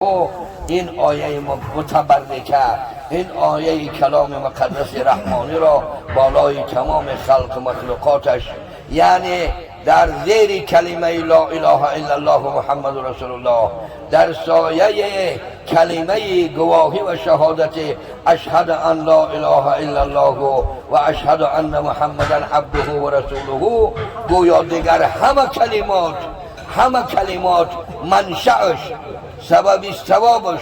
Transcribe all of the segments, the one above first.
Ин ояи мутабаррика, ин ояи каломи муқаддаси раҳмониро болои тамоми халқу махлуқоташ, яъне дар зери калимаи ло илаҳа иллаллоҳ Муҳаммаду расулуллоҳ, дар сояи калимаи гувоҳӣ ва шаҳодат ашҳаду ан ло илаҳа иллаллоҳ ва ашҳаду анна Муҳаммадан абдуҳу ва расулуҳу, гӯё дигар ҳама калимот, ҳама калимот маншааш, сабаби савобаш,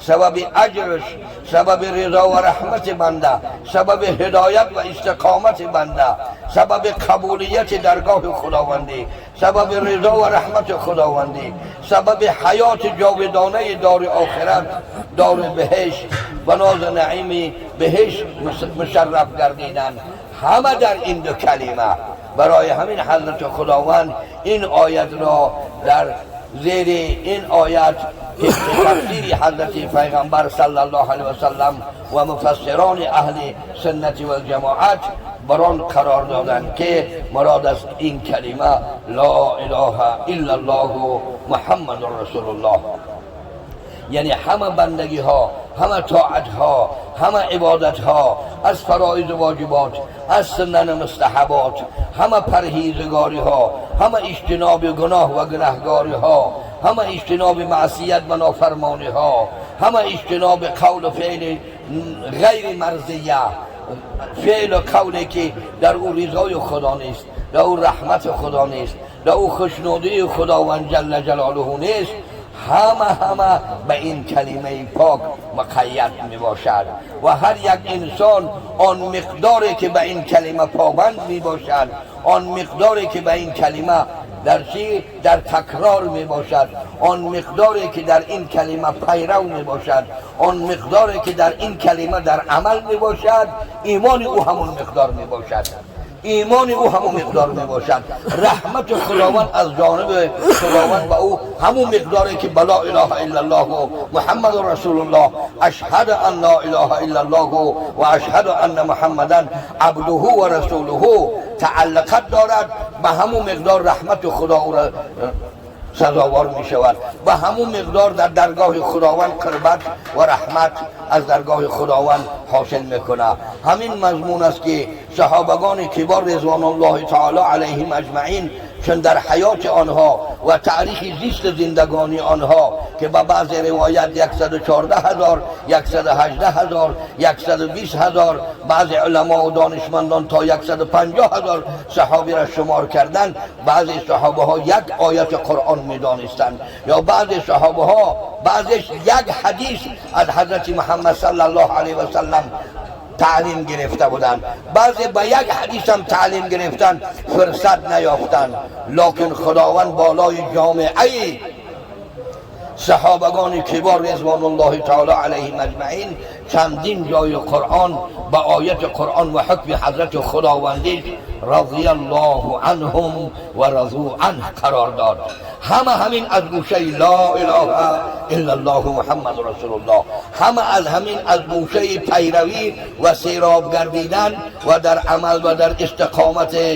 сабаби аҷраш, сабаби ризо ва раҳмати банда, сабаби ҳидоят ва истиқомати банда, сабаби қабулияти даргоҳи худовандӣ, сабаби ризо ва раҳмати худовандӣ, сабаби ҳаёти ҷовидонаи дори охират, дори биҳишт ва нозу наими биҳишт мушарраф гардидан, ҳама дар ин ду калима. Барои ҳамин ҳазрати худованд ин оятро дар зери ин оят тибқи тафсири ҳазрати пайғамбар саллаллоҳу алайҳи васаллам ва муфассирони аҳли суннати валҷамоат бар он қарор доданд, ки мурод аз ин калима ло илаҳа иллаллоҳу Муҳаммадун расулуллоҳ, яъне ҳама бандагиҳо, ҳама тоатҳо, ҳама ибодатҳо аз фароизу воҷибот, аз суннану мустаҳабот, ҳама парҳезгориҳо, ҳама иҷтиноби гуноҳ ва гунаҳгориҳо, ҳама иҷтиноби маъсият ва нофармониҳо, ҳама иҷтиноби қавлу феъли ғайри марзия, феълу қавле ки дар ӯ ризои худо нест, дар ӯ раҳмати худо нест, дар ӯ хушнудии худованд ҷалла ҷалолуҳу нест, ҳама ҳама ба ин калимаи пок муқайяд мебошад. Ва ҳар як инсон он миқдоре ки ба ин калима побанд мебошад, он миқдоре ки ба ин калима дар чӣ дар такрор мебошад, он миқдоре ки дар ин калима пайрав мебошад, он миқдоре ки дар ин калима дар амал мебошад, имони ӯ ҳамон миқдор мебошад, имони ӯ ҳамон миқдор мебошад, раҳмати худованд аз ҷониби худованд ба ӯ ҳамон миқдоре ки ба ло илаҳа иллаллоҳ Муҳаммаду расулуллоҳ, ашҳаду ан ло илаҳа иллаллоҳ ва ашҳаду анна Муҳаммадан абдуҳу ва расулуҳу тааллуқат дорад, ба ҳамон миқдор раҳмати худо ӯро сазовор мешавад, ба ҳамон миқдор дар даргоҳи худованд қурбат ва раҳмат аз даргоҳи худованд ҳосил мекунад. Ҳамин мазмун аст, ки саҳобагони кибор ризвонуллоҳи таоло алайҳим аҷмаин, чун дар ҳаёти онҳо ва таърихи зист зиндагонии онҳо, ки ба баъзе ривоят 114 000, 118 000, 120 000, баъзе уламо ва донишмандон то 150 000 саҳобиро шумор карданд, баъзе саҳобаҳо як ояти қуръон медонистанд ё баъзе саҳобаҳо баъзеш як ҳадис аз ҳазрати Муҳаммад саллаллоҳу алайҳи васаллам таълим гирифта буданд, баъзе ба як ҳадисам таълим гирифтан фурсат наёфтанд, лекин худованд болои ҷомеаи саҳобагони кибор ризвонуллоҳи таоло алайҳим аҷмаин чандин ҷои қуръон ба ояти қуръон ва ҳукми ҳазрати худовандӣ разияллоҳу анҳум ва разу анҳ қарор дод. Ҳама ҳамин аз гӯшаи ло илаҳа иллаллоҳу Муҳаммаду расулуллоҳ, ҳама аз ҳамин аз гӯшаи пайравӣ ва сероб гардидан ва дар амал ва дар истиқомати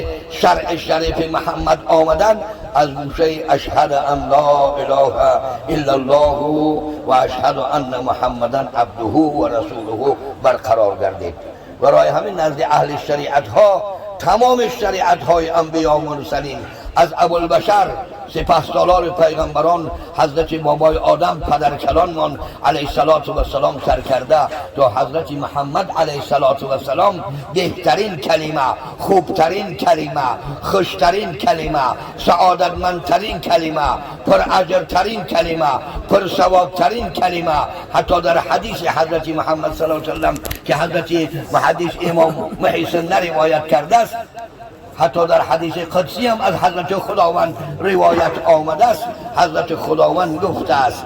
шаръи шарифи Муҳаммад омадан, аз гӯшаи ашҳаду ан ло илаҳа иллаллоҳу ва ашҳаду анна Муҳаммадан абдуҳу ва расулуҳу барқарор гардид. Барои ҳамин назди аҳли шариатҳо тамоми шариатҳои анбиё мурсалин аз абулбашар, сипаҳсолори пайғамбарон, ҳазрати бобои одам, падаркалонмон алайҳиссалоту вассалом сар карда то ҳазрати Муҳаммад алайҳиссалоту вассалом, беҳтарин калима, хубтарин калима, хуштарин калима, саодатмандтарин калима, пураҷртарин калима, пурсавобтарин калима, ҳатто дар ҳадиси ҳазрати Муҳаммад саллаллоҳу алайҳи васаллам, ки ҳазрати муҳаддис имом Муҳисинна ривоят кардааст, ҳатто дар ҳадиси қудсӣ ҳам аз ҳазрати худованд ривоят омадааст, ҳазрати худованд гуфтааст,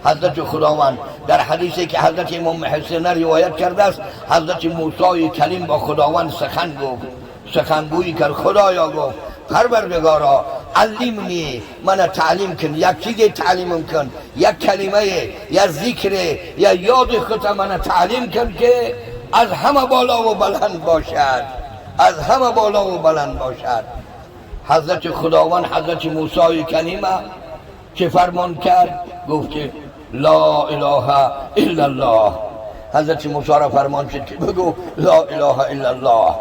ҳазрати худованд дар ҳадисе ки ҳазрати имом Муҳисина ривоят кардааст, ҳазрати Мусои калим бо худованд сухан гуфт, сухангӯӣ кард. Худоё, гуфт, парвардигоро, аллимни, мана таълим кун, як чизе таълимам кун, як калимае, як зикре, як ёди худта мана таълим кун, ки аз ҳама болову баланд бошад, аз ҳама болову баланд бошад. Ҳазрати худованд ҳазрати Мусои калима чӣ фармон кард? Гуфт, ки لا اله الا الله. حضرت موسی را فرمان شد که بگو لا اله الا الله.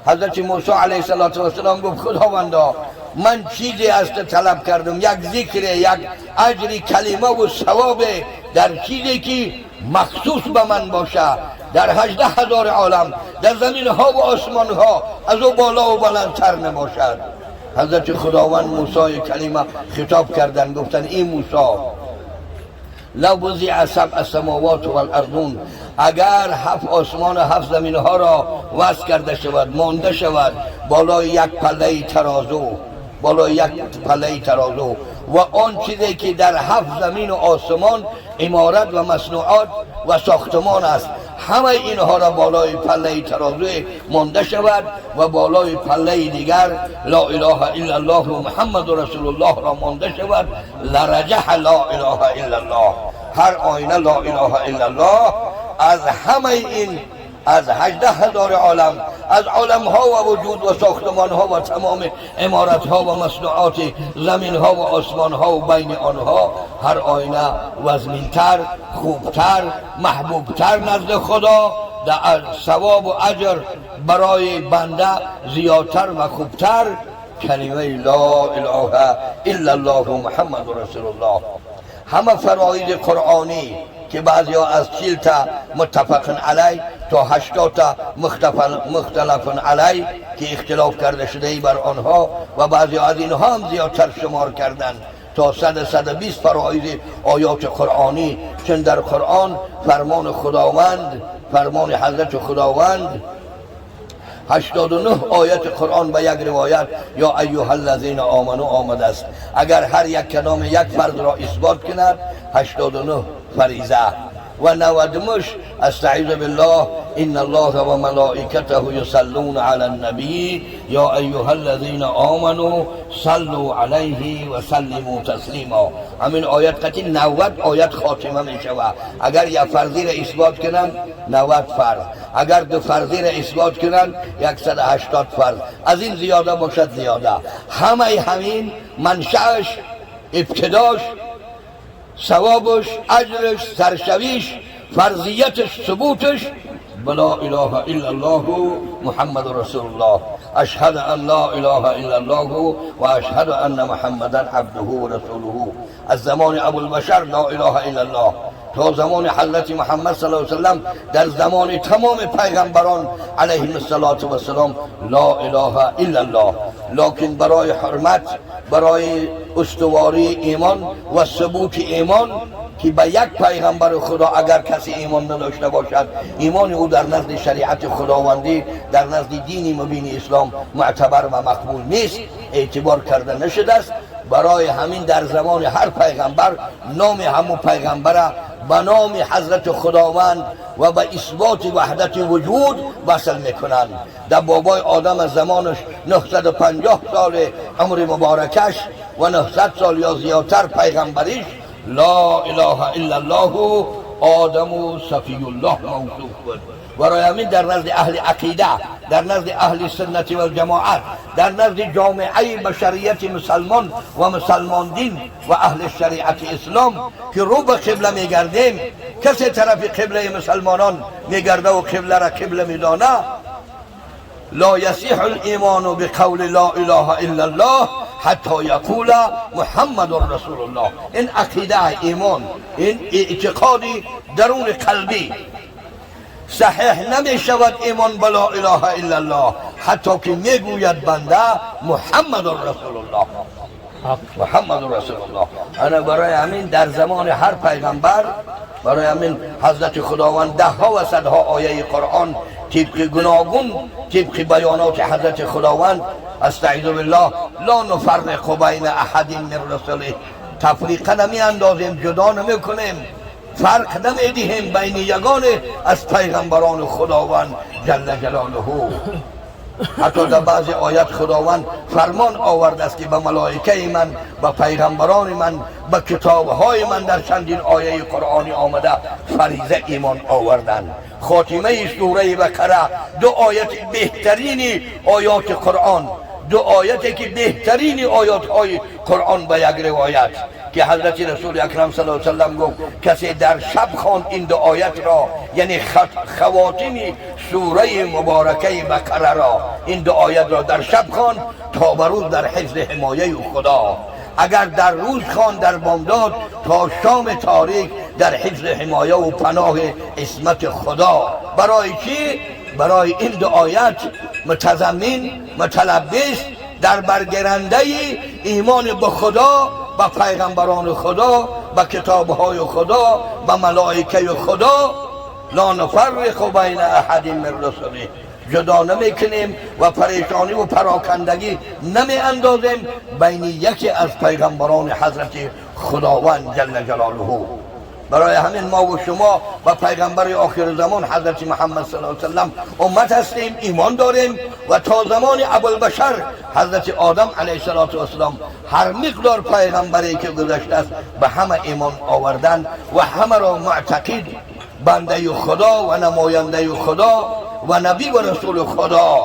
حضرت موسی علیه السلام گفت خداوندا من چیزی از تو طلب کردم، یک ذکر، یک اجر کلمه و ثواب در چیزی که مخصوص به من باشه، در 18,000 عالم، در زمین ها و آسمان ها از او بالا و بلندتر نباشد. حضرت خداوند موسی کلمه خطاب کردن، گفتن ای موسی لو وضع سبع سماوات والارضون، اگر 7 آسمان و 7 زمین ها را وضع کرده شود، مانده شود بالای یک پله ترازو، بالای یک پله ترازو، و آن چیزی که در 7 زمین و آسمان عمارت و مصنوعات و ساختمان است، همه اینها را بالای پله ترازو مانده شود و بالای پله دیگر لا اله الا الله و محمد رسول الله را مانده شود، لرجح لا اله الا الله. هر آینه لا اله الا الله از همه این، از 18,000 عالم، از عالم ها و وجود و ساختمان ها و تمام عمارت ها و مصنوعات زمین ها و آسمان ها و بین آنها، هر آینه وزنینتر، خوبتر، محبوبتر نزد خدا، در ثواب و اجر برای بنده زیادتر و خوبتر کلمه لا اله الا الله محمد رسول الله. همه فرائض قرآنی که بعضی ها از 40 تا متفق علی تا 80 تا مختلف علی که اختلاف کرده شده ای بر آنها، و بعضی از اینها هم زیادتر شمار کردند تا 100-120 فرائض آیات قرآنی، چون در قرآن فرمان خداوند، فرمان حضرت خداوند 89 آیت قرآن به یک روایت یا ایها الذین آمنو آمده است. اگر هر یک کلام یک فرض را اثبات کند 89 فریضه و 90 استعیذ بالله ان الله و ملائکته یصلون علی النبی یا ایها الذین آمنوا صلوا علیه و سلموا تسلیما. همین آیت قطعی 90 آیت خاتمه می شود. اگر یک فرضی را اثبات کنند 90 فرض، اگر دو فرضی را اثبات کنند 180 فرض، از این زیاده باشد زیاده. همه همین منشأش، ابتداش، ثوابش، اجرش، سرشویش، فرضیتش، ثبوتش بلا اله الا الله محمد رسول الله. اشهد ان لا اله الا الله و اشهد ان محمدا عبده و رسوله. از زمان ابوالبشر لا اله الا الله تا زمان حضرت محمد صلی الله علیه وسلم، در زمان تمام پیغمبران علیهم الصلاة والسلام لا اله الا الله. لکن برای حرمت، برای استواری ایمان و ثبوت ایمان که به یک پیغمبر خدا اگر کسی ایمان نداشته باشد، ایمان او در نزد شریعت خداوندی، در نزد دین مبین اسلام معتبر و مقبول نیست، اعتبار کرده نشده است. برای همین در زمان هر پیغمبر نام همون پیغمبر به نام حضرت خداوند و به اثبات وحدت وجود وصل میکنند. در بابای آدم از زمانش 950 سال عمر مبارکش و 900 سال یا زیادتر پیغمبریش لا اله الا الله آدم و صفی الله موصوف بود. برای همین در نزد اهل عقیده، در نزد اهل سنت و جماعت، در نزد جامعه بشریت مسلمان و مسلمان دین و اهل شریعت اسلام که رو به قبله میگردیم، کسی طرف قبله مسلمانان میگرده و قبله را قبله میدانه، لا یصح الایمان بقول لا اله الا الله حتی یقول محمد رسول الله. این عقیده ایمان، این اعتقاد درون قلبی صحیح نمی شود ایمان بلا اله الا الله حتی که میگوید بنده محمد رسول الله، محمد رسول الله. انا برای همین در زمان هر پیغمبر، برای همین حضرت خداوند ده ها و صدها آیه قرآن طبق گوناگون، طبق بیانات حضرت خداوند استعیذ بالله لا نفرق بین احد من رسله، تفریقه نمی اندازیم، جدا نمی کنیم، فرق نمی دهیم بین یگان از پیغمبران خداوند جل جلاله. حتی در بعض آیات خداوند فرمان آورده است که به ملائکه من، به پیغمبران من، به کتابهای من در چندین آیه قرآنی آمده فریضه ایمان آوردن. خاتمه سوره بقره دو آیت بهترین آیات قرآن، دو آیتی که بهترین آیات های قرآن به یک روایت که حضرت رسول اکرم صلی الله علیه و سلم گفت کسی در شب خواند این دو آیت را، یعنی خواتیم سوره مبارکه بقره را، این دو آیت را در شب خواند تا به روز در حفظ حمایه خدا. اگر در روز خواند در بامداد تا شام تاریک در حفظ حمایه و پناه عصمت خدا. برای چی؟ برای این دو آیت متضمن متلبس در برگرنده ایمان به خدا، به پیغمبران خدا، به کتابهای خدا، به ملائکه خدا. لا نفرق بین احد من رسله، جدا نمیکنیم و پریشانی و پراکندگی نمی اندازیم بین یکی از پیغمبران حضرت خداوند جل جلاله. برای همین ما و شما و پیغمبر آخر زمان حضرت محمد صلی الله علیه و سلم امت هستیم، ایمان داریم و تا زمان ابوالبشر حضرت آدم علیه السلام هر مقدار پیغمبری که گذشته است به همه ایمان آوردن و همه را معتقد بنده خدا و نماینده خدا و نبی و رسول خدا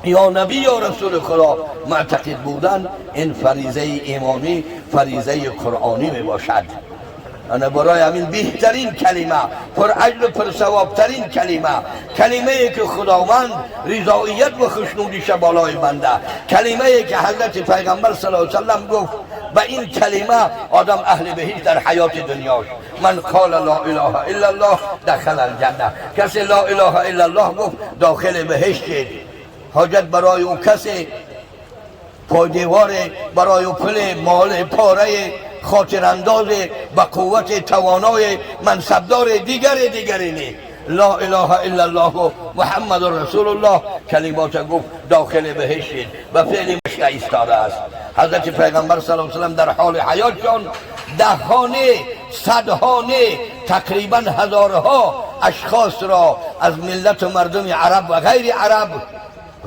یا نبی یا رسول خدا معتقد بودن، این فریضه ایمانی، فریضه قرآنی می باشد. انا برای همین بهترین کلمه، پر اجر و پر ثوابترین کلمه، کلمه ای که خداوند رضایت و خوشنودیش بالای بنده، کلمه ای که حضرت پیغمبر صلی الله علیه و سلم گفت به این کلمه آدم اهل بهشت در حیات دنیاش. من قال لا اله الا الله دخل الجنه، کسی لا اله الا الله گفت داخل بهشت شد. حاجت برای او کسی پایدیوار، برای او پل مال پاره خاطر انداز با قوت توانای منصبدار دیگری نی. لا اله الا الله محمد رسول الله کلمات گفت داخل بهشت و فعل مشک ایستاده است. حضرت پیغمبر صلی الله علیه و سلم در حال حیاتشان دهانه، صدهانه، تقریبا هزارها اشخاص را از ملت و مردم عرب و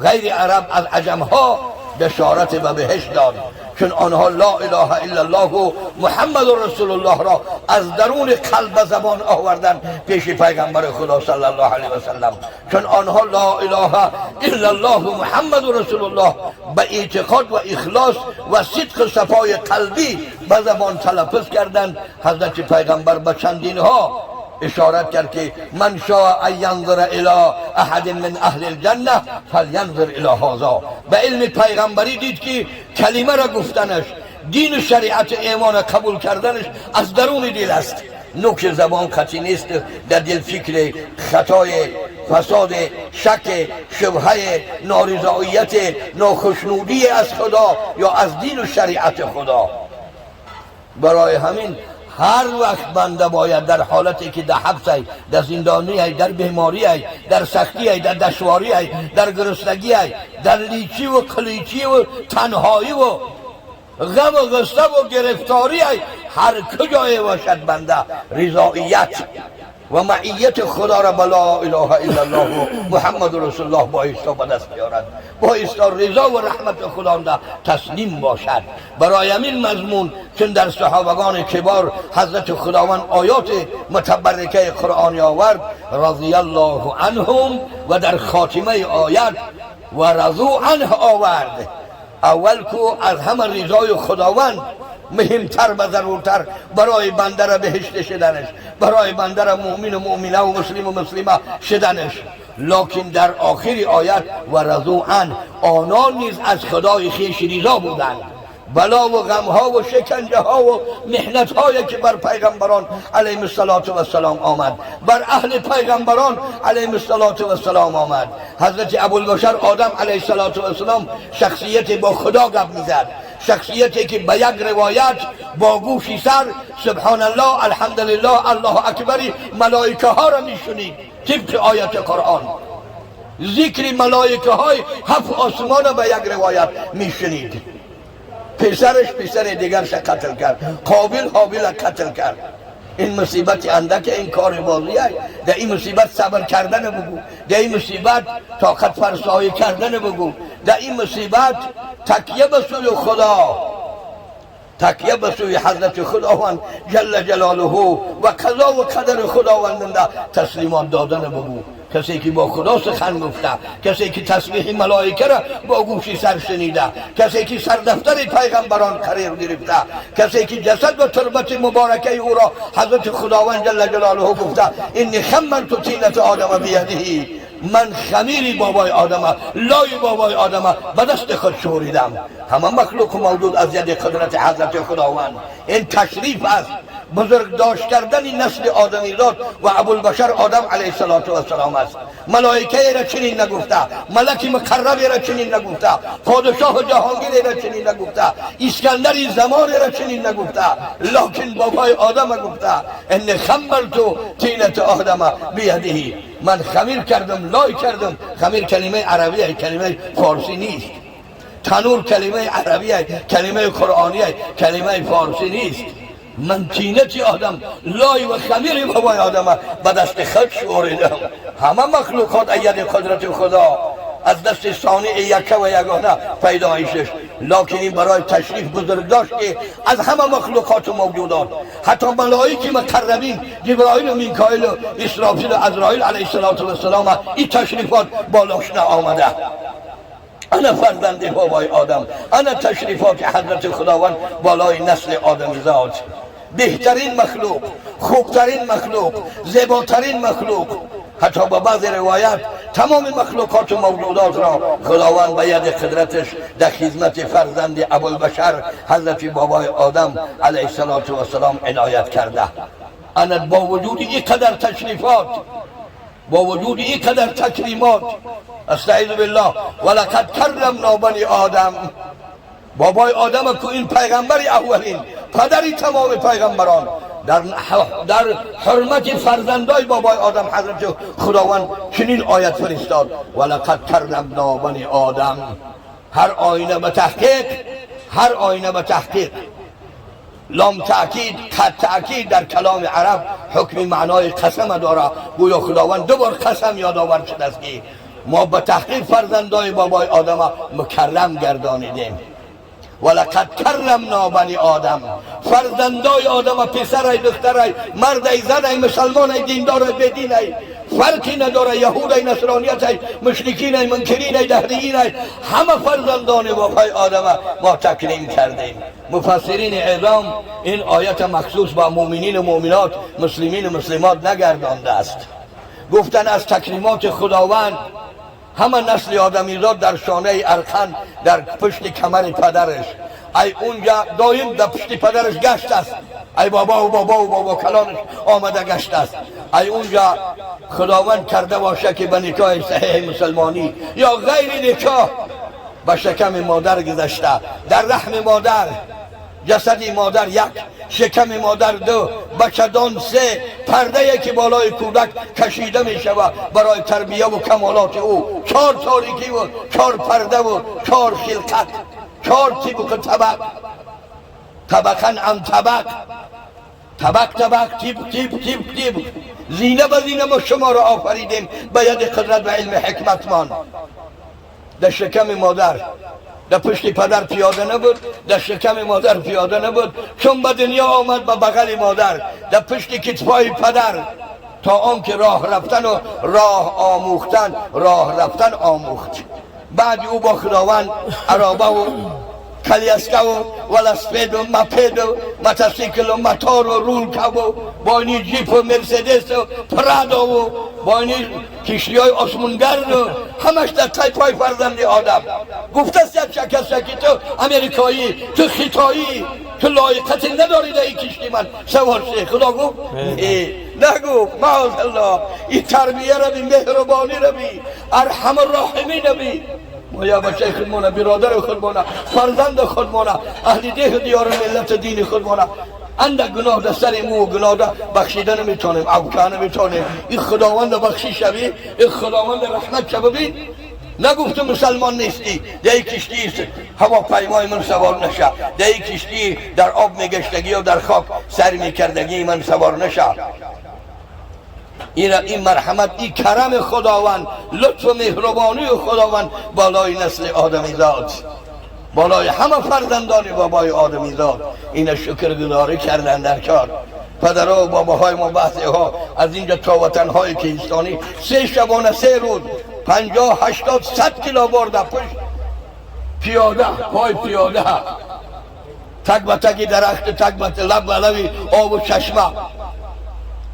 غیر عرب از عجمها بشارت و بهشت داد، چون آنها لا اله الا الله و محمد رسول الله را از درون قلب زبان آوردن پیش پیغمبر خدا صلی الله علیه و سلم. چون آنها لا اله الا الله و محمد رسول الله به اعتقاد و اخلاص و صدق صفای قلبی به زبان تلفظ کردند، حضرت پیغمبر به چندینها اشارت کرد که من شاء ان ینظر الی احد من اهل الجنه فلینظر الی هذا. به علم پیغمبری دید که کلمه را گفتنش، دین و شریعت ایمان قبول کردنش از درون دل است، نوک زبان خطی نیست، در دل فکر خطای فساد، شک، شبهه، نارضاییت، ناخشنودی از خدا یا از دین و شریعت خدا. برای همین هر وقت بنده باید در حالتی که در حبس ای، در زندانی ای، در بیماری ای، در سختی ای، در دشواری ای، در گرسنگی ای، در لیچی و قلیچی و تنهایی و غم و غصه و گرفتاری ای، هر کجای باشد بنده رضایت و معیت خدا را به لا اله الا الله و محمد رسول الله بایستا به دست بیارد، بایستا رضا و رحمت خدا تسلیم باشد. برای همین مضمون چون در صحابگان کبار حضرت خداوند آیات متبرکه قرآن آورد رضی الله عنهم و در خاتمه آیت و رضو عنه آورد. اول کو از همه رضای خداوند مهمتر و ضرورتر برای بنده را بهشت شدنش، برای بنده را مؤمن و مؤمنه و مسلم و مسلمه شدنش. لکن در آخر آیت و رضو عنه، آنان نیز از خدای خویش رضا بودند. بلا و غمها و شکنجه ها و محنت هایی که بر پیغمبران علیهم الصلاة والسلام آمد، بر اهل پیغمبران علیهم الصلاة والسلام آمد. حضرت ابوالبشر آدم علیه الصلاة والسلام شخصیت با خدا گپ میزد، شخصیتی که به یک روایت با گوشی سر سبحان الله الحمدلله الله اکبر ملائکه ها را میشنید طبق آیت قرآن. ذکر ملائکه های هفت آسمان را به یک روایت میشنید. پسرش پسر دیگرش قتل کرد، قابل حابیل قتل کرد. این مصیبت اندک، این کار بازی است. در این مصیبت صبر کردن بگو، در این مصیبت طاقت فرسایی کردن بگو، در این مصیبت تکیه به سوی خدا، تکیه به سوی حضرت خداوند جل جلاله و قضا و قدر خداوند تسلیمان دادن بگو. کسی که با خدا سخن گفته، کسی که تسبیح ملائکه را با گوش سر شنیده، کسی که سردفتر پیغمبران قرار گرفته، کسی که جسد و تربت مبارکه او را حضرت خداوند جل جلاله گفته انی خمرت طینة آدم بیده، من خمیری بابای آدم، لای بابای آدم به دست خود شوریدم. همه مخلوق موجود از ید قدرت حضرت خداوند. این تشریف است، بزرگ داشت کردن نسل آدمیزاد و ابوالبشر آدم علیه السلام است. ملائکه را چنین نگفته، ملک مقرب را چنین نگفته، پادشاه جهانگیر را چنین نگفته، اسکندر زمان را چنین نگفته، لکن بابای آدم گفته ان خمرت طینة آدم بیده، من خمیر کردم، لای کردم. خمیر کلمه عربیه، کلمه فارسی نیست. تنور کلمه عربیه، کلمه قرآنیه، کلمه فارسی نیست. من طینت آدم، لای و خمیر بابای آدم به دست خود شوریدم. همه مخلوقات ید قدرت خدا از دست صانع یکه و یگانه پیدایشش، لکن این برای تشریف بزرگ داشت که از همه مخلوقات و موجودات، حتی ملائک مقربین جبرائیل و میکائیل و اسرافیل و عزرائیل علیه السلام این تشریفات بالاش آمده. انا فرزند بابای آدم، انا تشریفات حضرت خداوند بالای نسل آدمیزاد. بهترین مخلوق، خوبترین مخلوق، زیباترین مخلوق، حتی با بعض روایت تمام مخلوقات و موجودات را خداوند به ید قدرتش در خدمت فرزند ابوالبشر حضرت بابای آدم علیه السلام عنایت کرده. انا با وجود اینقدر تشریفات، با وجود اینقدر تکریمات، استعیذ بالله ولقد کرمنا بنی آدم، بابای آدم که این پیغمبر اولین، پدری تمام پیغمبران، در حرمت فرزندای بابای آدم حضرت خداوند چنین آیت فرستاد ولقد کرمنا بنی آدم. هر آینه به تحقیق، هر آینه به تحقیق، لام تأکید، قد تأکید در کلام عرب حکم معنای قسم داره. گویا خداوند دو بار قسم یادآور شده است که ما به تحقیق فرزندای بابای آدم مکرم گردانیدیم. ولقد کرمنا بنی آدم، فرزندای آدم، پسرای، دخترای، مردای، زنای، مسلمانای، دیندارای، بیدینای، فرقی نداره، یهودای، نصرانیتای، مشرکینای، منکرینای، دهریینای، همه فرزندان بابای آدم ما تکریم کردیم. مفسرین عظام این آیت مخصوص با مؤمنین و مؤمنات، مسلمین و مسلمات نگردانده است. گفتن از تکریمات خداوند همه نسل آدمیزاد در شانه ارقن، در پشت کمر پدرش، ای اونجا دایم در پشت پدرش گشت است، ای بابا و بابا و بابا کلانش آمده گشت است، ای اونجا خداوند کرده باشه که به نکاح صحیح مسلمانی یا غیر نکاح به شکم مادر گذشته، در رحم مادر، جسد مادر یک، شکم مادر دو، بچدان سه، پرده که بالای کودک کشیده می شود برای تربیه و کمالات او، 4 تاریکی و 4 پرده و 4 خلقت، 4 طبق طبق، طبقا ام طبق، طبق طبق، تیب تیب تیب تیب، زینه به زینه ما شما را آفریدیم به ید قدرت و علم حکمتمان. در شکم مادر، در پشت پدر پیاده نبود، در شکم مادر پیاده نبود، چون به دنیا آمد به بغل مادر، در پشت کتفای پدر، تا آنکه راه رفتن و راه آموختن، راه رفتن آموخت. بعد او با خداوند عرابه و کلیسکه و ولسپید و مپید و متسیکل و متار و رولکه و با اینی جیپ و مرسدس و پرادو و با اینی کشتی های آسمونگرد و همش در تای پای فرزند آدم. گفته است یک شکست که تو امریکایی، تو خیتایی، تو لایقت نداری در این کشتی من سوار شی. خدا گفت نگفت معاذ الله، این تربیه را بی، مهربانی را بی، ارحم الراحمین بی. ما یا بچه خودمانه، برادر خودمانه، فرزند خودمانه، اهل ده دیار ملت دین خودمانه، اندک گناه در سر مو گناه در بخشیده نمیتونیم، عفو نمیتونیم. این خداوند بخشی شوی، این خداوند رحمت شوی. نگفت مسلمان نیستی، در این کشتی هواپیمای من سوار نشه، در این کشتی در آب میگشتگی و در خاک سر میکردگی من سوار نشه. این مرحمت، این کرم خداوند، لطف و مهربانی خداوند بالای نسل آدمیزاد، بالای همه فرزندان بابای آدمیزاد. این شکرگزاری کردن در کار. падарҳо ва бобаҳои мо баъзеҳо аз инҷо то ватанҳои кӯҳистонӣ 3 шабона 3 рӯз 50 80 100 кило бор дар пушт пиёда, пой пиёда, таг ба таги дарахт, таг ба лаб ба лаби обу чашма.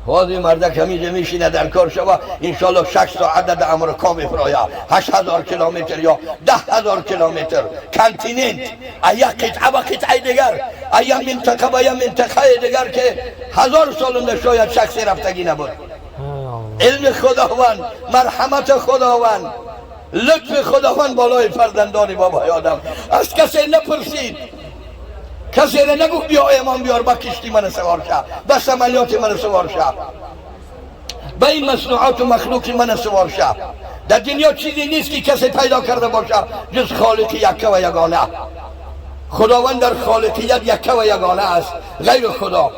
ҳозир мардак ҳаминҷа мешина дар кор шава, иншоалло 6 соат дар Амрико мефуроя, 8000 километр ё 10 000 километр континент, а як қитъа ба қитъаи дигар, а як минтақа ба як минтақаи дигар, ки 1000 солунда шояд шахсе рафтагӣ набуд. Илми Худованд, марҳамати Худованд, лутфи Худованд болои фарзандони бобои Одам. Аз касе напурсид, касеро нагуфт: «Биё, эмон биёр, ба кишти мана савор ша, ба самолёти мана савор ша, ба ин маснуоту махлуқи мана савор ша». Дар дунё чизе нест, ки касе пайдо карда боша, ҷуз Холиқи якка ва ягона. Худованд дар холиқият якка ва ягона аст. Ғайри Худо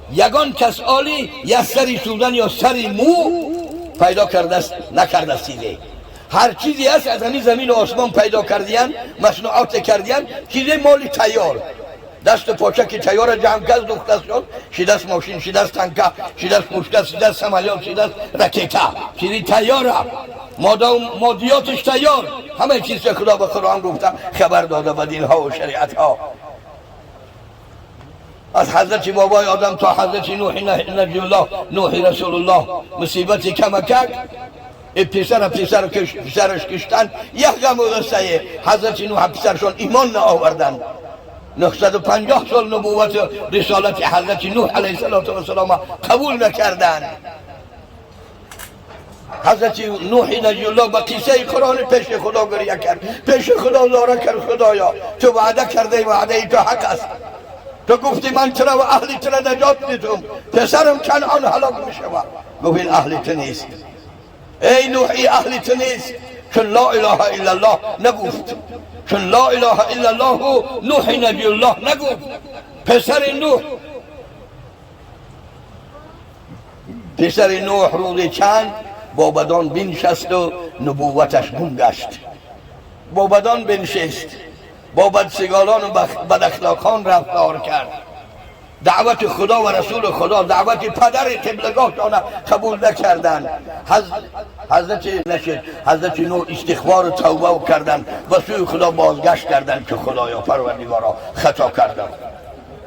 ягон кас оли як сари сӯзан ё сари мӯ пайдо кардааст, накардааст чизе. Ҳар чизе аст, аз ҳамин замину осмон пайдо кардиян, маснуоте кардиян, чизе моли тайёр, дасту почаки тайёра ҷамъ кард, духтаст шуд, шидаст мошин, шидаст танка, шидаст пушка, шидаст самолёт, шидаст ракета. Чизи тайёра, моддиётиш тайёр, ҳамаи чизе Худо ба Қуръон гуфта, хабар дода ба динҳо шариатҳо. Аз ҳазрати бобои Одам то ҳазрати Нӯҳи наҷиуллоҳ, Нӯҳи Расулуллоҳ, мусибати камакак, писара писараш киштан, як ғаму ғиссае. Ҳазрати Нӯҳ писаршон имон наоварданд. 950 сол нубуввату рисолати ҳазрати Нӯҳ алайҳиссалоту вассалом қабул накарданд. Ҳазрати Нӯҳи наҷиуллоҳ ба қиссаи Қуръони пеши Худо гиря кард, пеши Худо зора кард: «Худоё, ту ваъда кардаи, ваъдаи ту ҳақ аст. Ту гуфти ман тура ва аҳли тура наҷот медум, писарам Канъон ҳалок мешавад». Гуфт: «Ин аҳли ту нест, эй Нӯҳ, ин аҳли ту нест, чун ла илаҳа иллаллоҳ нагуфт». Чун ла илаҳа иллаллоҳу Нӯҳи наҷиуллоҳ нагуфт, писари Нӯҳ, писари Нӯҳ рӯзи чанд бо бадон биншасту нубувваташ гум гашт. Бо бадон биншист, бо бадсиголону бадахлоқон рафтор кард, даъвати Худо ва Расули Худо, даъвати падари қиблагоҳшона қабул накарданд. Ҳазрати нашид, ҳазрати Нӯҳ истиғфору тавба карданд, ба сӯи Худо бозгашт карданд, ки «Худоё, Парвардигоро, хато кардам».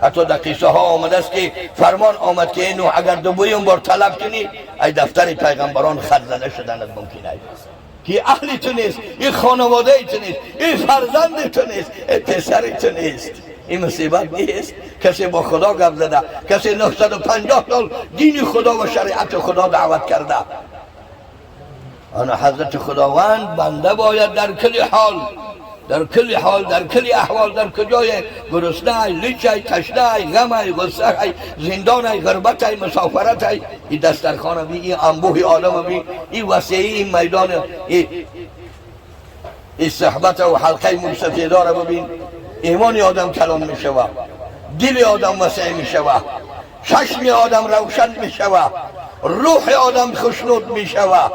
Ҳатто дар қиссаҳо омадааст, ки фармон омад, ки «Эй Нӯҳ, агар дуввум бор талаб кунӣ, ай дафтари пайғамбарон хат зада шуданат мумкин аст, ки аҳли ту нест, ин хонаводаи ту нест, ин фарзанди ту нест, ин писари ту нест». Ин мусибат нест? Касе бо Худо гап зада, касе 950 сол дини Худо ва шариати Худо даъват карда. Ана ҳазрати Худованд, банда бояд дар кулли ҳол, дар кулли ҳол, дар кулли аҳвол, дар куҷое гуруснай, личай, ташнай, ғамай, ғуссай, зиндонай, ғурбатай, мусофиратай, ин дастархона би, ин анбӯҳи олама би, ин васеи ин майдон, ин суҳбата ва ҳалқаи мӯйсафедора бибин, имони одам калон мешава, дили одам васеъ мешава, чашми одам равшан мешава, рӯҳи одам хушнуд мешава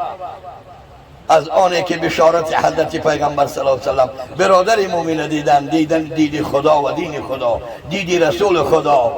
аз оне ки бишорати ҳазрати пайғамбар саллаллоҳу алайҳи васаллам, бародари мӯмина дидан, дидан диди Худо ва дини Худо, диди Расули Худо.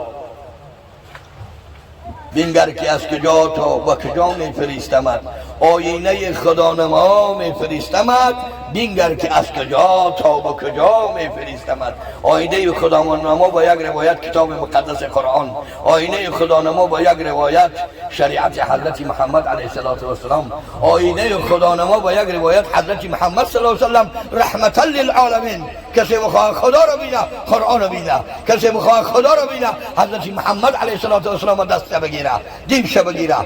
Бингар, ки аз куҷо то ба куҷо мефиристамад, оинаи худонамо мефиристамад. Бингар, ки аз куҷо то ба куҷо мефиристамад. Оинаи худонамо ба як ривоят китоби муқаддаси Қуръон, оинаи худонамо ба як ривоят шариати ҳазрати Муҳаммад алайҳиссалоту вассалом, оинаи худонамо ба як ривоят ҳазрати Муҳаммад саллаллоҳу алайҳи васаллам, раҳматан лилъоламин. Касе бихоҳад Худоро бина, Қуръонро бина. Касе бихоҳад Худоро бина, ҳазрати Муҳаммад алайҳиссалоту вассалом даста бигира, динша бигира.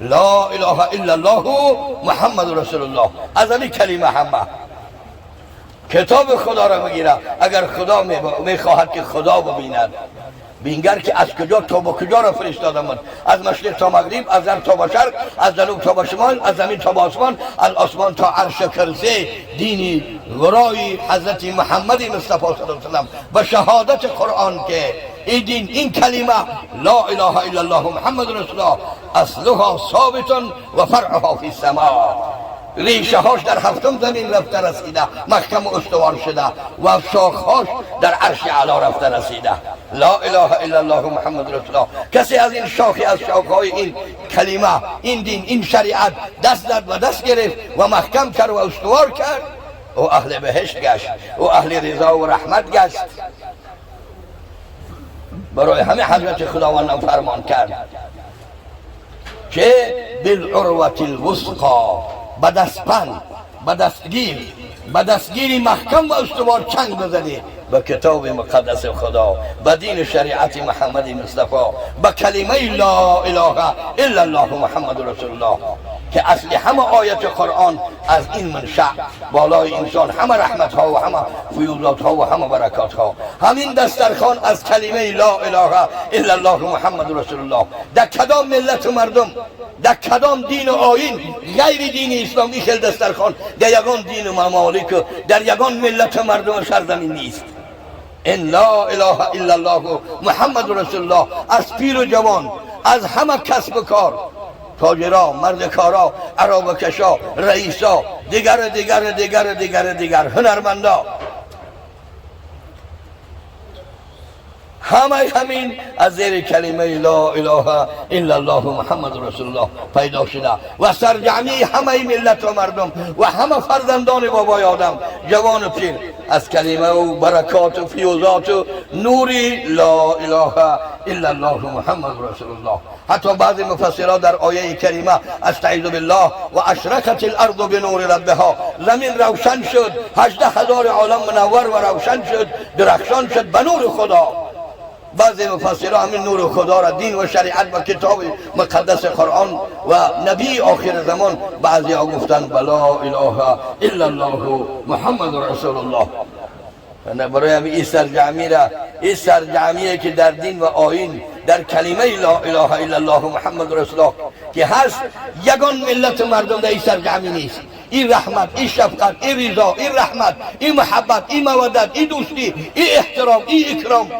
Ла илаҳа иллаллоҳу Муҳаммаду расулуллоҳ, аз ҳамин калима ҳама китоби Худоро бигира, агар Худо мехоҳад, ки Худо бибинад. Бингар, ки аз куҷо то ба куҷоро фиристодамад: аз машриқ то мағриб, аз ғарб то ба шарқ, аз ҷануб то ба шимол, аз замин то ба осмон, аз осмон то арши курсӣ. Дини ғурои ҳазрати Муҳаммади Мустафо саллаллоҳу алайҳи васаллам ба шаҳодати Қуръон, ки ин дин, ин калима ла илаҳа иллаллоҳу Муҳаммаду расулуллоҳ аслуҳа собитун ва фаръуҳа фи сама. ریشه هاش در هفتم زمین رفته رسیده، محکم و استوار شده و شاخهاش در عرش اعلی رفته رسیده. لا اله الا الله محمد رسول الله. کسی از این شاخی از شاخهای این کلمه، این دین، این شریعت دست زد و دست گرفت و محکم کرد و استوار کرد، او اهل بهشت گشت، او اهل رضا و رحمت گشت. برای همه حضرت خداوند فرمان کرد که بالعروة الوثقا، به دستپند، به دستگیر، به دستگیری محکم و استوار چنگ بزنی به کتاب مقدس خدا، به دین شریعت محمد مصطفی، به کلمه لا اله الا الله محمد رسول الله که اصل همه آیت قرآن از این منشأ بالای انسان همه رحمت ها و همه فیوضات ها و همه برکات ها، همین دسترخوان از کلمه لا اله الا الله محمد رسول الله. در کدام ملت و مردم، در کدام دین و آیین غیر دین اسلامی خیل دسترخوان در یگان دین و ممالک، در یگان ملت و مردم سرزمین نیست. ان لا اله الا الله محمد رسول الله از پیر و جوان، از همه کسب و کار، تاجرا، مردکارا، عرابه‌کشا، رئیسا، دیگر دیگر دیگر دیگر دیگر، هنرمندا، همه همین از زیر کلمه لا اله الا الله محمد رسول الله پیدا شده و سرجمعی همه ملت و مردم و همه فرزندان بابای آدم، جوان و پیر، از کلمه و برکات و فیوضات و نوری لا اله الا الله محمد رسول الله. حتی بعضی مفسرها در آیه کریمه استعیذ بالله و اشرقت الارض بنور ربها، زمین روشن شد، 18,000 عالم منور و روشن شد، درخشان شد به نور خدا. بعضی مفسرها همین نور خدا را دین و شریعت و کتاب مقدس قرآن و نبی آخر زمان، بعضی ها گفتن لا اله الا الله محمد رسول الله. برای همین این سرجمعی را، این سرجمعیه که در دین و آیین، در کلمه لا اله الا الله محمد رسول الله که هست، یگان ملت مردم در این سرجمعی نیست. این رحمت، این شفقت، این رضا، این رحمت، این محبت، این مودت، این دوستی، این احترام، این اکرام،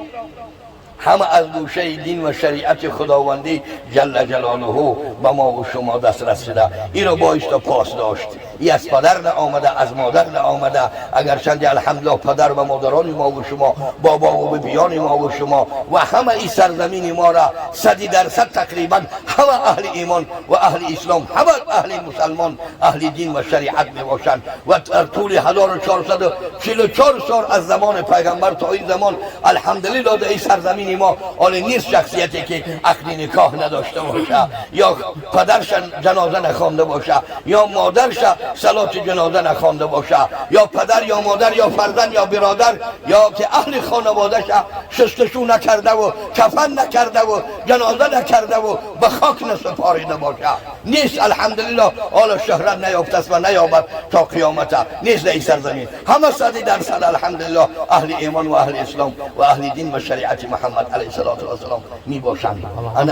همه از گوشه دین و شریعت خداوندی جل جلاله به ما و شما دست رسیده. این رو بایست پاس داشت. ای از پدر نه آمده، از مادر نه آمده. اگر چند الحمدلله پدر و مادران ما و شما، بابا و بیان ما و شما و همه این سرزمین ما را 100% تقریبا همه اهل ایمان و اهل اسلام، همه اهل مسلمان، اهل دین و شریعت می باشند و در طول 1444 سال از زمان پیغمبر تا این زمان الحمدلله در این سرزمین ما آن نیست شخصیتی که عقد نکاح نداشته باشه، یا پدرش جنازه نخوانده باشه، یا مادرش صلات جنازه نخوانده باشه، یا پدر یا مادر یا فرزند یا برادر یا که اهل خانواده‌اش شستشو نکرده و کفن نکرده و جنازه نکرده و به خاک نسپاریده باشه. نیست الحمدلله. حالا شهرت نیافته است و نیابد تا قیامت. نیست در این سرزمین. همه 100% الحمدلله اهل ایمان و اهل اسلام و اهل دین و شریعت محمد علیه السلام می باشند.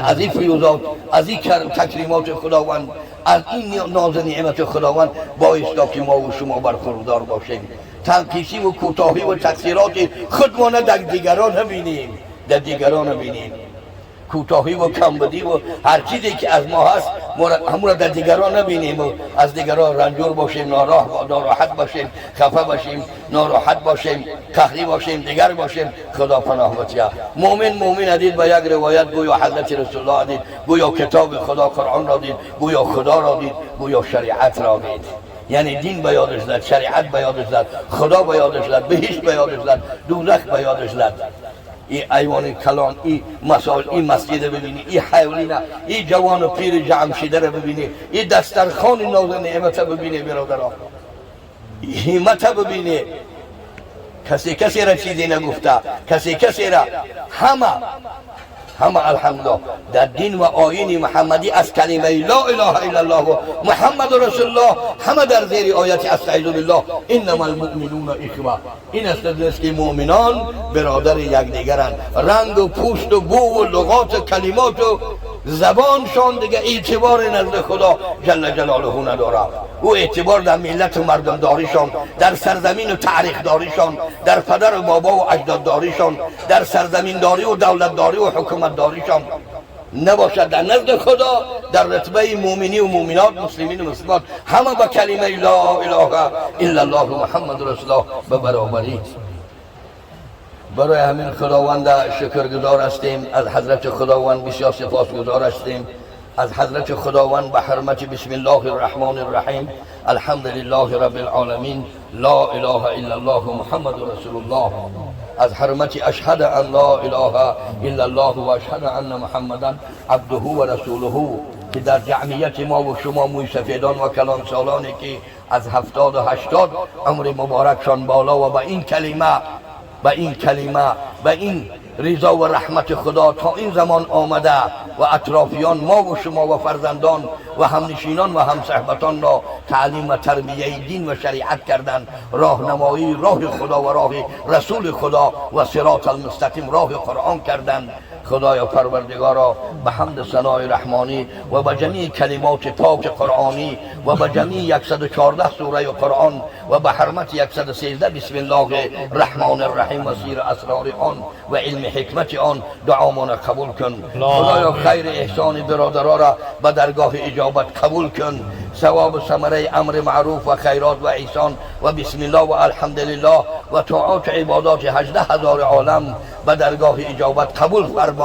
از این فیوضات، از این تکریمات خداوند، از این ناز نعمت خداوند باعث که ما و شما برخوردار باشیم. تنقیصی و کوتاهی و تقصیرات خودمان در دیگران نبینیم، در دیگران نبینیم. کوتاهی و کمبودی و هر چیزی که از ما هست همون را در دیگران نبینیم و از دیگران رنجور باشیم، ناراحت باشیم، خفه باشیم، ناراحت باشیم، قهری باشیم، دیگر باشیم. خدا پناه بده. مؤمن مؤمن دید با یک روایت گویا حضرت رسول الله دید، گویا کتاب خدا قرآن را دید، گویا خدا را دید، گویا شریعت را دید. یعنی دین به یادش زد، شریعت به یادش زد، خدا به یادش زد، بهشت به یادش زد، دوزخ به یادش زد. این ایوان کلان، این مسائل، این مسجد ببینی، این حیولینه، این جوان و پیر جمع شده رو ببینی، این دسترخوان ناز نعمت ببینی برادران، این همت ببینی. کسی کسی را چیزی نگفته، کسی کسی را، همه همه الحمدلله در دین و آیین محمدی از کلمه لا اله الا الله و محمد رسول الله همه در زیر آیت استعیذ بالله انما المؤمنون اخوه. این است که مؤمنان برادر یکدیگرند. رنگ و پوست و بو و لغات و کلمات و زبانشان دیگه اعتبار نزد خدا جل جلاله نداره. او اعتبار در ملت و مردم داریشان، در سرزمین و تاریخ داریشان، در پدر و بابا و اجداد داریشان، در سرزمین داری و دولت داری و حکومت داریشان نباشد در نزد خدا در رتبه مؤمنی و مؤمنات، مسلمین و مسلمات، همه با کلمه لا اله الا الله محمد رسول الله به برابری. برای همین خداوند شکرگزار هستیم، از حضرت خداوند بسیار سپاسگزار هستیم، از حضرت خداوند به حرمت بسم الله الرحمن الرحیم، الحمد لله رب العالمین، لا اله الا الله محمد رسول الله، از حرمت اشهد ان لا اله الا الله و اشهد ان محمدا عبده و رسوله که در جمعیت ما و شما موی سفیدان و کلان سالانی که از 70 و 80 عمر مبارکشان بالا و به این کلمه به این رضا و رحمت خدا تا این زمان آمده و اطرافیان ما و شما و فرزندان و همنشینان و همصحبتان را تعلیم و تربیه دین و شریعت کردند، راهنمایی راه خدا و راه رسول خدا و صراط المستقیم، راه قرآن کردند. خدایا پروردگارا، به حمد ثنای رحمانی و به جمیع کلمات پاک قرآنی و به جمیع 114 سوره قرآن و به حرمت 113 بسم الله الرحمن الرحیم و سیر اسرار آن و علم حکمت آن دعامان قبول کن. خدایا، خیر احسان برادرها را به درگاه اجابت قبول کن. ثواب و ثمره امر معروف و خیرات و احسان و بسم الله و الحمدلله و طاعات عبادات 18,000 عالم به درگاه اجابت قبول فرما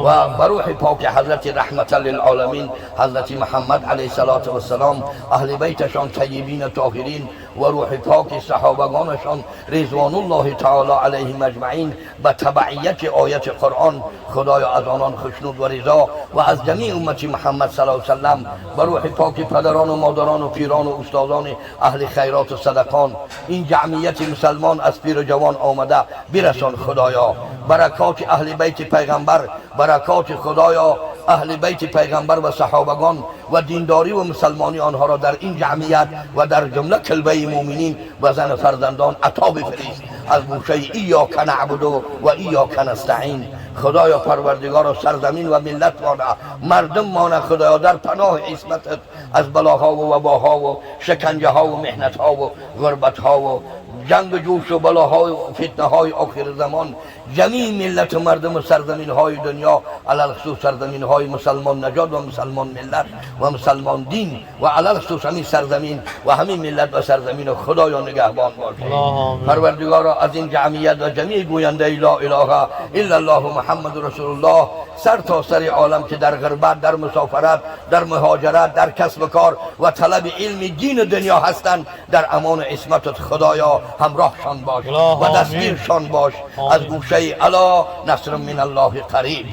و به روح پاک حضرت رحمت للعالمین، حضرت محمد علیه السلام، اهل بیتشان طیبین طاهرین و روح پاک صحابگانشان رضوان الله تعالی علیهم اجمعین، به تبعیت آیت قرآن خدایا از آنان خشنود و رضا و از جمیع امت محمد صلی الله علیه وسلم، به روح پاک پدران و مادران و پیران و استادان اهل خیرات و صدقان این جمعیت مسلمان از پیر و جوان آمده برسان. خدایا، برکات اهل بیت پیغمبر، برکات خدایا اهل بیت پیغمبر و صحابگان و دینداری و مسلمانی آنها را در این جمعیت و در جمله کلبه مؤمنین و زن فرزندان عطا بفریست. از گوشه ایاک نعبد و ایاک نستعین، خدایا پروردگار، سرزمین و ملت مانه، مردم مانه، خدایا در پناه عصمتت از بلاها و وباها و شکنجه ها و محنت ها و غربت ها و جنگ و جوش و بلاها و فتنه های آخر زمان، جمیع ملت و مردم و سرزمین های دنیا، علی‌الخصوص سرزمین های مسلمان نژاد و مسلمان ملت و مسلمان دین و علی‌الخصوص همین سرزمین و همین ملت و سرزمین، خدایا نگهبان باشی. پروردگارا، از این جمعیت و جمیع گوینده لا اله الا الله محمد رسول الله سر تا سر عالم که در غربت، در مسافرت، در مهاجرت، در کسب و کار و طلب علم دین دنیا هستند، در امان عصمتت خدایا همراهشان باش و دستگیرشان باش. از گوشه الا نصر من الله قریب،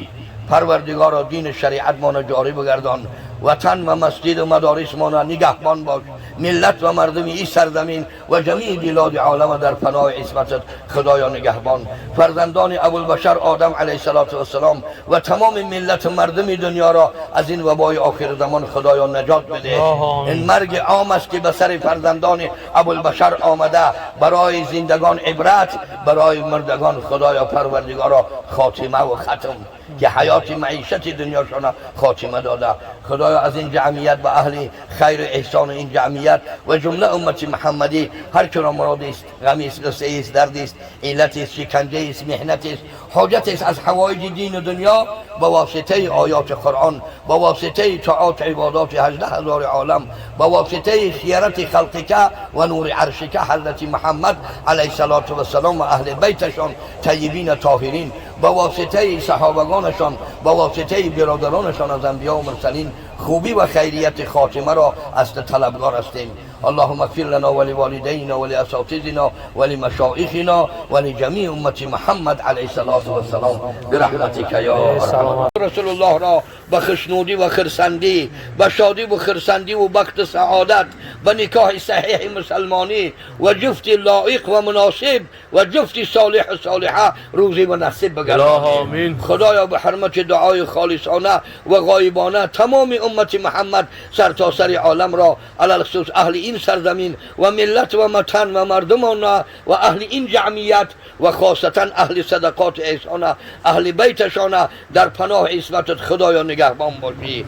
پروردگارا دین شریعت ما جاری بگردان، وطن و مسجد و مدارس ما نگهبان باش، ملت و مردم این سرزمین و جمیع بلاد عالم در پناه عصمتت خدایا نگهبان، فرزندان ابوالبشر آدم علیه السلام و تمام ملت و مردم دنیا را از این وبای آخر زمان خدایا نجات بده. این مرگ عام است که به سر فرزندان ابوالبشر آمده، برای زندگان عبرت، برای مردگان خدایا پروردگارا خاتمه و ختم که حیات معیشت دنیاشان خاتمه داده. خدایا از این جمعیت و اهل خیر احسان این جمعیت و جمله امت محمدی هر که را مراد است، غمی است، غصه است، درد است، علت است، شکنجه است، محنت است، حاجت است، از حوایج دین و دنیا، با واسطه آیات قرآن، با واسطه طاعات عبادات 18,000 عالم، با واسطه خیرت خلقک و نور عرشک حضرت محمد علیه السلام و اهل بیتشان طیبین طاهرین، با واسطه صحابگانشان، با واسطه برادرانشان از انبیا و مرسلین، خوبی و خیریت خاتمه را از طلبگار هستیم. اللهم اغفر لنا ولوالدينا ولأساتذتنا ولمشايخنا ولجميع أمة محمد عليه الصلاة والسلام برحمتك يا ارحم. رسول الله را به خشنودی و خرسندی، به شادی و خرسندی و بخت سعادت، به نکاح صحیح مسلمانی و جفت لایق و مناسب و جفت صالح و صالحه روزی و نصیب بگردان. خدایا، به حرمت دعای خالصانه و غایبانه تمام امت محمد سر تا سر عالم را، علی‌الخصوص اهل این سرزمین و ملت و وطن و مردمان و اهل این جمعیت و خاصتا اهل صدقات احسان، اهل بیتشان، در پناه عصمتت خدایا نگهبان باشی.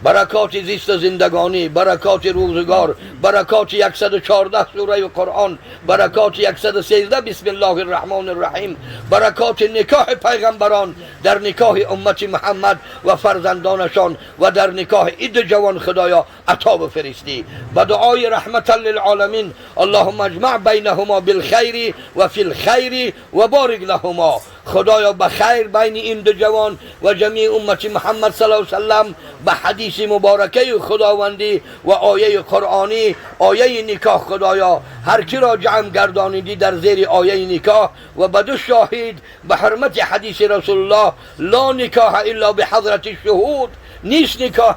برکات زیست زندگانی، برکات روزگار، برکات 114 سوره قرآن، برکات 113 بسم الله الرحمن الرحیم، برکات نکاح پیغمبران در نکاح امت محمد و فرزندانشان و در نکاح اید جوان خدایا عطا بفرستی. و دعای رحمت للعالمین، اللهم اجمع بینهما بالخیر و فی الخیر و بارک لهما. خدایا به خیر بین این دو جوان و جمیع امت محمد صلی الله علیه وسلم به حدیث مبارکه خداوندی و آیه قرآنی، آیه نکاح خدایا هر کی را جمع گردانیدی در زیر آیه نکاح و به دو شاهد به حرمت حدیث رسول الله، لا نکاح الا بحضرت الشهود، نیست نکاح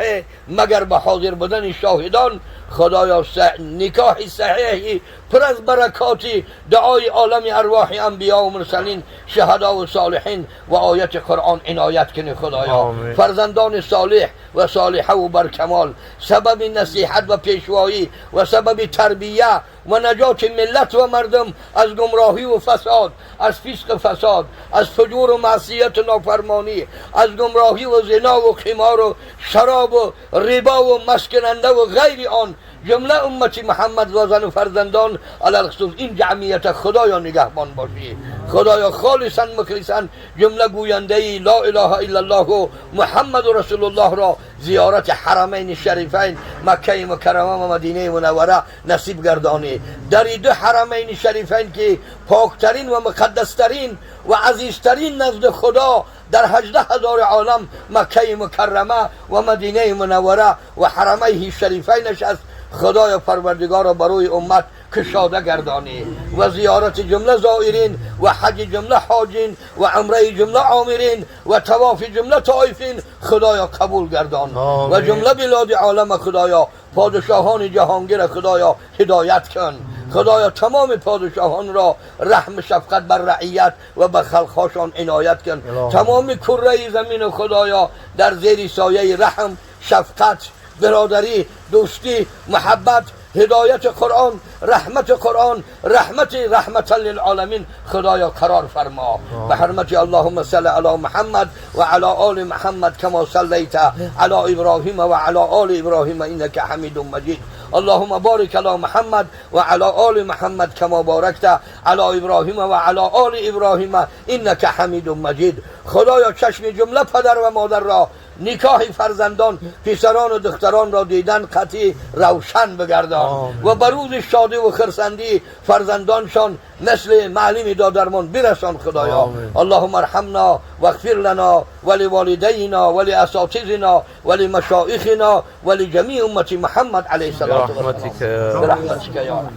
مگر به حاضر بودن شاهدان. خدایا نکاح صحیحی پر از برکاتی دعای عالم ارواح انبیا و مرسلین، شهدا و صالحین و آیت قرآن عنایت کنی خدایا. آمین. فرزندان صالح و صالحه و برکمال، سبب نصیحت و پیشوایی و سبب تربیه و نجات ملت و مردم از گمراهی و فساد، از فسق و فساد، از فجور و معصیت و نافرمانی، از گمراهی و زنا و قمار و شراب و ربا و مسکننده و غیر آن، جمله امت محمد و زن و فرزندان علی الخصوص این جمعیت خدایا نگهبان باشی. خدایا خالصا مخلصا جمله گوینده لا اله الا الله و محمد رسول الله را زیارت حرمین شریفین مکه مکرمه و مدینه منوره نصیب گردانی. در این دو حرمین شریفین که پاکترین و مقدسترین و عزیزترین نزد خدا در 18,000 عالم مکه مکرمه و مدینه منوره و حرمه شریفینش است، خدای پروردگار را برای امت کشاده گردانی و زیارت جمله زائرین و حج جمله حاجین و عمره جمله عامرین و طواف جمله طائفین خدایا قبول گردان. آمین. و جمله بلاد عالم خدایا پادشاهان جهانگیر خدایا هدایت کن. خدایا تمام پادشاهان را رحم شفقت بر رعیت و به خلقهاشان عنایت کن. الهی. تمام کره زمین خدایا در زیر سایه رحم، شفقت، برادری، دوستی، محبت، هدایت قرآن، رحمت قرآن، رحمت رحمت للعالمین خدایا قرار فرما. به حرمت اللهم صل علی محمد و علی آل محمد کما صلیت علی ابراهیم و علی آل ابراهیم انک حمید مجید. اللهم بارک علی محمد و علی آل محمد کما بارکت علی ابراهیم و علی آل ابراهیم انک حمید مجید. خدایا چشم جمله پدر و مادر را نکاح فرزندان، پسران و دختران را دیدن قطعی روشن بگردان. آمین. و به روز شادی و خرسندی فرزندانشان مثل معلم دادرمان برسان خدایا. آمین. اللهم ارحمنا واغفر لنا ولوالدینا ولاساتذنا ولمشایخنا ولجمیع امت محمد علیه الصلاة والسلام. برحمتک. برحمتک یا رب.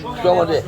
خوش آمده.